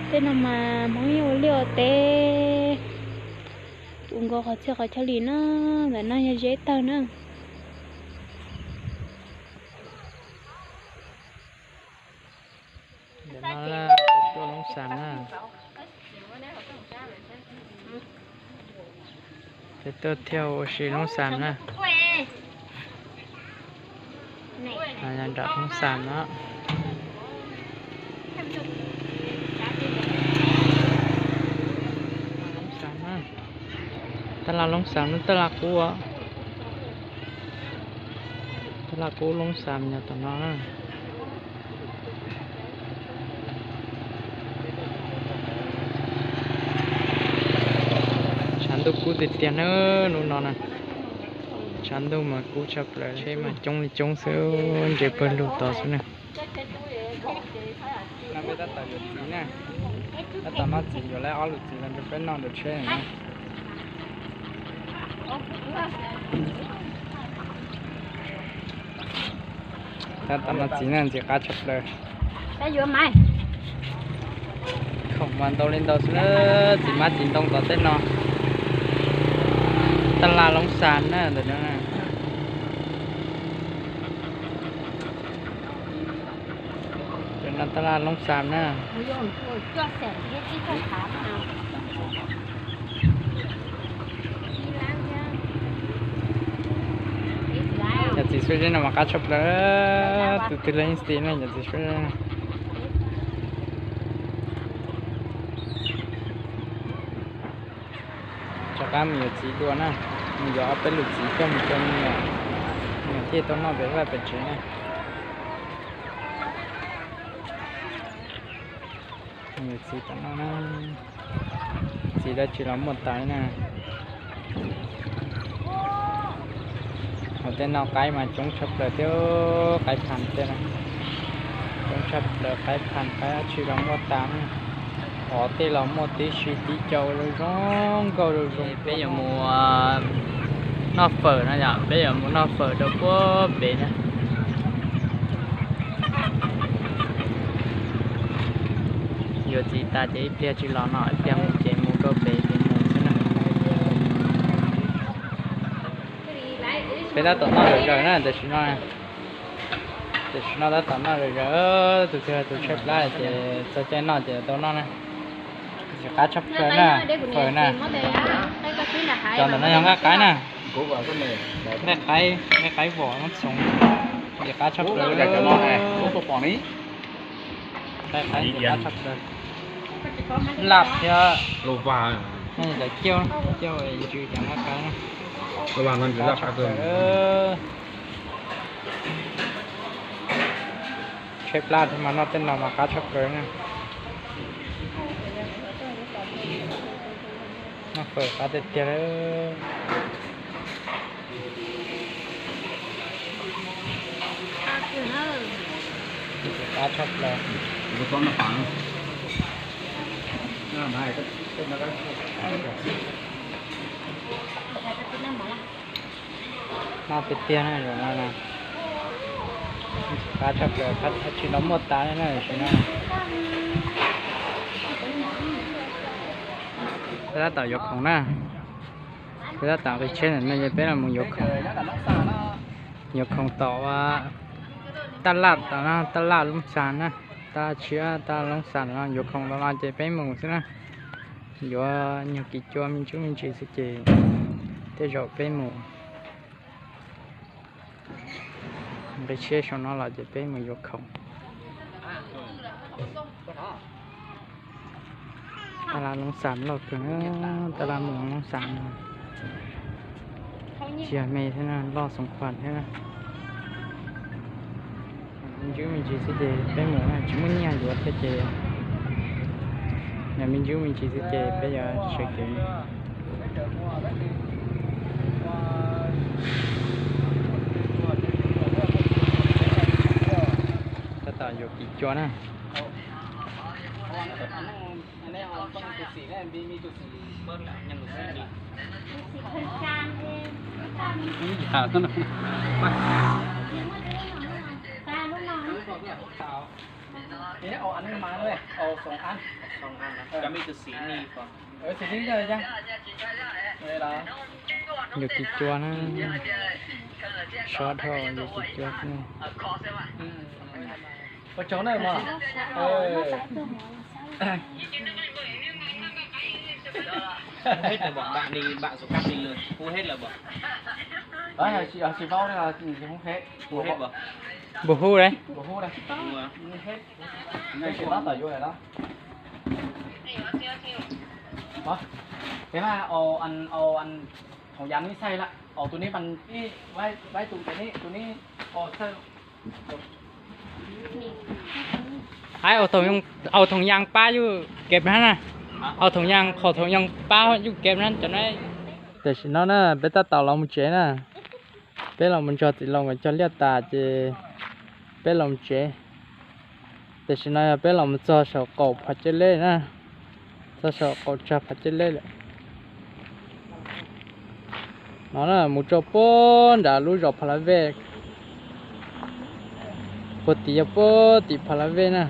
Tej no mas Hmoob yeej ua liaj ua teb, ua nkaus qhov txhia qhov chaw li na. Ntawm no yog zeb tawg na. Peb tuaj Loob Xas na. Peb tuaj thiaj ua si Loob Xas na. Nram Loob Xas no. Tab laj Loob Xas no, tab laj qub, tab laj qub Loob Xas yog tom no na. Tshav ntuj kub tiag tiag na, hnub no na. Tshav ntuj mas kub tshaj plaws, tsheb mas coob li coob xwb, ntses pawg lug tod xwb na. No peb tab tom yuav txiv na, tab tom noj txiv, yuav lawv ob lub txiv los rau peb noj ntawm tsheb na. Tab tom noj txiv na, ntxim qab tshaj plaws. Khoom mas ntau li ntau xwb na, txiv hmab txiv ntoo tom tej no. Tab laj Loob Xas na ntawm no. Tab laj Loob Xas na. Yog txiv xub zeb no mas qab tshaj plaws, tus twg los yeej xis na yog txiv xub zeb. Rov qab mus yuav txiv dua na, mus yuav ob peb lub txiv coj mus rau me nyuam, me nyuam thiaj tau noj pem vaj pem tsev na. Yuav txiv tom no na, txiv dab tsi los muaj tas na. Hauv tej no qaib mas coob tshaj plaws thiab, qaib phav tej no coob tshaj plaws, qaib phav qaib dab tsi los muaj tas na. Qhov tej los muaj tib si tib co ua zoo zoo nkauj zoo zoo. Peb yuav mus noj fawm no yom, peb yuav mus noj fawm rau puag pem na. Yuav txiv tas ces ib pliag tsis los no, ib pliag mus ces mus rau pem ces mus xwb na. Peb tab tom noj zawm zawm na, tam sim no, tam sim no tab tom noj zawm zawm, tus twg tus tshaib plab ces txog caij noj ces tau noj na. Ntxim qab tshaj plaws na, fawm na. Cov ntawm no yog nqaij qaib na, nqaij qaib, nqaij qaib vom nab txhoov, ntxim qab tshaj plaws. Nqaij qaib ntxim qab tshaj plaws. Laj thiab, cov ciaj, ciaj ntsws cov nqaij qaib na. Qab tshaj plaws. Tshaib plab thiab mas noj tej no mas qab tshaj plaws na. Noj fawm qab tiag tiag li. Qab tshaj plaws. Noj tiag tiag na, zaum no na. Qab tshaj plaws, qab tsis tau muaj tas li na, tam sim no. Peb tab tom yuav khoom na. Peb tab tom nqis tsheb ntawm no ces peb los mus yuav khoom. Yuav khoom tom Taj Laj tom no, Taj Laj Loob Xas na. Taj Laj Tshiab, Taj Laj Loob Xas no, yuav khoom tom no ces peb mus xwb na. Yuav nyuag kis cua me ntsuj me ntsis xwb ces tej zaum peb mus. Nqis tsheb saum no los ces peb mus yuav khoom. Taj Laj Loob Xas loj kawg, Taj Laj mus Loob Xas no. Tsis yog me thiab na, loj xoom khuam thiab na. Me ntsuj me ntsis xwb ces peb mus na, tsis muaj nyiaj yuav thiab ces yog me ntsuj me ntsis xwb ces peb yuav sawv kev. Tab tom yuav kis cua na. Ib, ua anv mas, ua xoo anv. Xoo anv no, cov me tus xim ni pom. Xim ni yog, yog kis cua na. Sov dhau yog kis cua xwb. Ua tsaug na mog. Npua hu dab? Ces mas, au, au, thoom yas ib xaij lawm, au, tus neb mas ib, vaib tus neb, tus neb, au, xaij. Hais, au thoom yas pab yus kev na na. Au thoom yas, qhov thoom yas pab yus kev na cov na. Tam sim no na peb tab tom los mus tsev na. Peb los mus nrog txiv laus nkawd cog liaj tas ces peb los mus tsev. Tam sim no yog peb los mus txog saum qaum Phav Caj Lej na, txog saum qaum tsag Phav Caj Lej lawm. No na mus rau puag nram lub zos Pha La Vej, puag tim yog puag tim Pha La Vej na.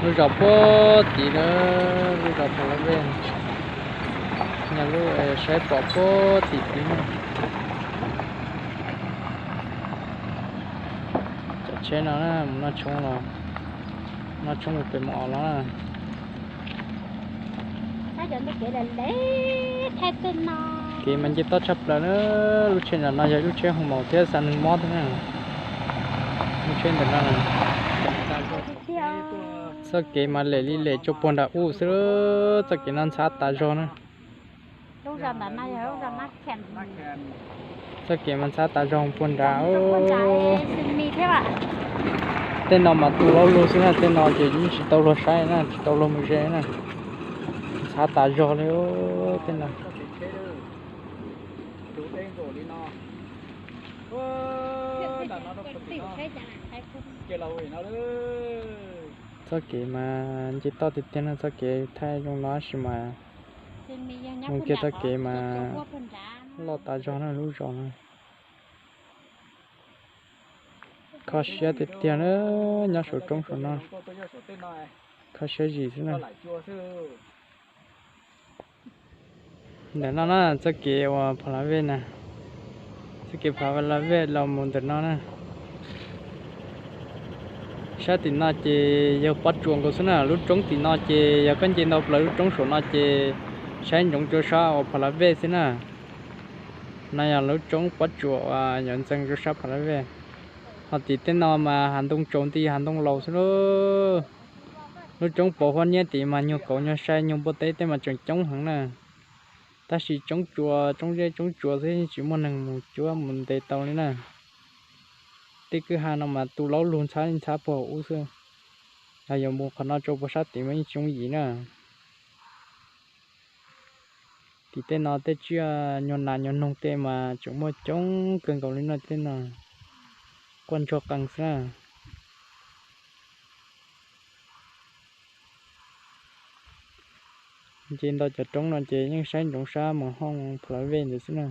Lub zos puag tim lawm, lub zos Pha La Vej, nyob lub saib pom puag tim tid na. Cov tsheb no mus noj tshoob los, noj tshoob mus pem mus os los na. Kev mas nce toj tshaj plaws na. Lub tsheb ntawm no yog lub tsheb hoo maum thiab xa neeg mob thiab na. Lub tsheb ntawm no, txoj kev mas lem li lem rau puag nram ub xwb, txoj kev no ntxhab tas zog na. Txoj kev mas ntxhab tas zog puag nrad. Tej no mas tu laub lug xwb na, tej no ces yeej tsis tau luag saib na, tsis tau luag mus ze na. Ntxhab tas zog li tej no. Txoj kev mas nce toj tiag tiag no, txoj kev thaij zoo no tab sis mas mus kiag txoj kev mas loj tas zog na lub zos no. Kho siab tiag tiag na, nyob saum roob saum no, kho siab zim xwb na. Ntawm no na txoj kev uas Pha La Vej na, txoj kev Pha La Vej los mus ntawm no na. Sab tim no ces yog pob tsuas nkaus xwb na, lub roob tim no ces yog koj nce ntau plaws lub roob saum no ces saib ntsoov rau sab uas Pha La Vej xwb na. No yog lub roob pob tsuas uas yuav ntxeev rau sab Pha La Vej. Ho tim tej no mas hav ntoo tsaus nti hav ntoo laus xwb lauj. Lub roob pos huab niab tid mas nyuag kauv nyuag sai nyuag npua teb tej mas tseem coob heev na. Tab sis tsoob tsua, tsoob zeb tsoob tsua xwb, tsis muaj neeg mus cuab mus ntes tau li na. Tej kwj ha no mas tu laub lug ntxhab ntxhab puag ub xwb. Yog yuav mus qhov no rau puag sab tid mas yeej tsis yooj yim na. Tim tej no tej tsiaj nyuag nas nyuag noog tej mas tseem muaj coob kawg nkaus li no, tej no quaj ntsuag qees xwb na. Nce ntau cov roob no ces yeej saib ntsoov sab Moos Hooj Pha La Vej ntawd xwb na.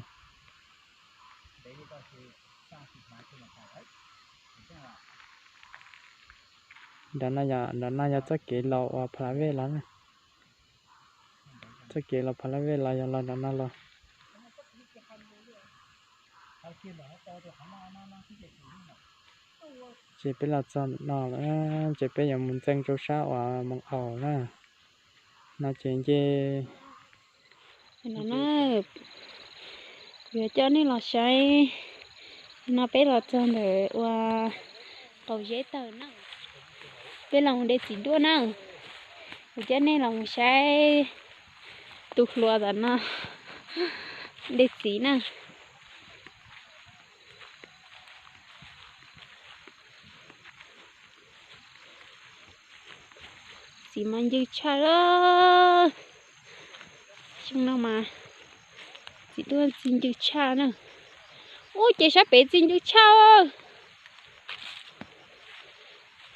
Nram no yog, nram no yog txoj kev los uas Pha La Vej los na. Txoj kev los Pha La Vej los yog los nram no los. Ces peb los txog no lawm, ces peb yuav mus ntxeev rau sab uas Moos Aus na. No ces nce, kuv yuav coj nej los saib. No peb los txog ntawm ua qaum zeb tawg na. Peb los mus de txiv duaj na. Kuv coj nej los mus saib tus hluas ntawm no de txiv na. Txiv mas ncw tshaj lawm. Xyoo no mas txiv duaj txi ncw tshaj na. Ub, ces sab pem txi ncw tshaj.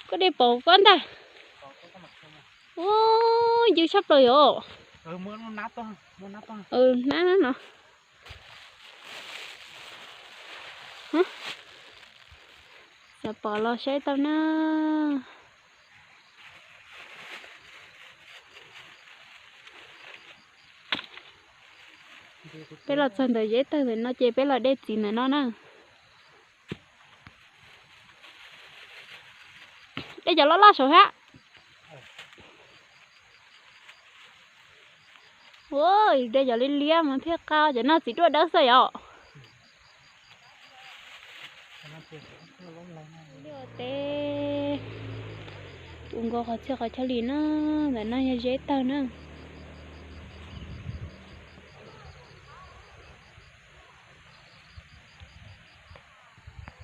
Koj de pom koj ntag. Ub, ncw tshaj plaws yom. Hnab no. Pom los saib tau na. Peb los txog ntawm zeb tawg ntawm no ces peb los de txiv ntawm no na. De cov loj loj saum hab. Ua, de cov liab liab mas thiaj qab, cov no txiv duaj dawb xwb yom. Teb, ua nkaus qhov txhia qhov chaw li na, ntawm no yog zeb tawg na.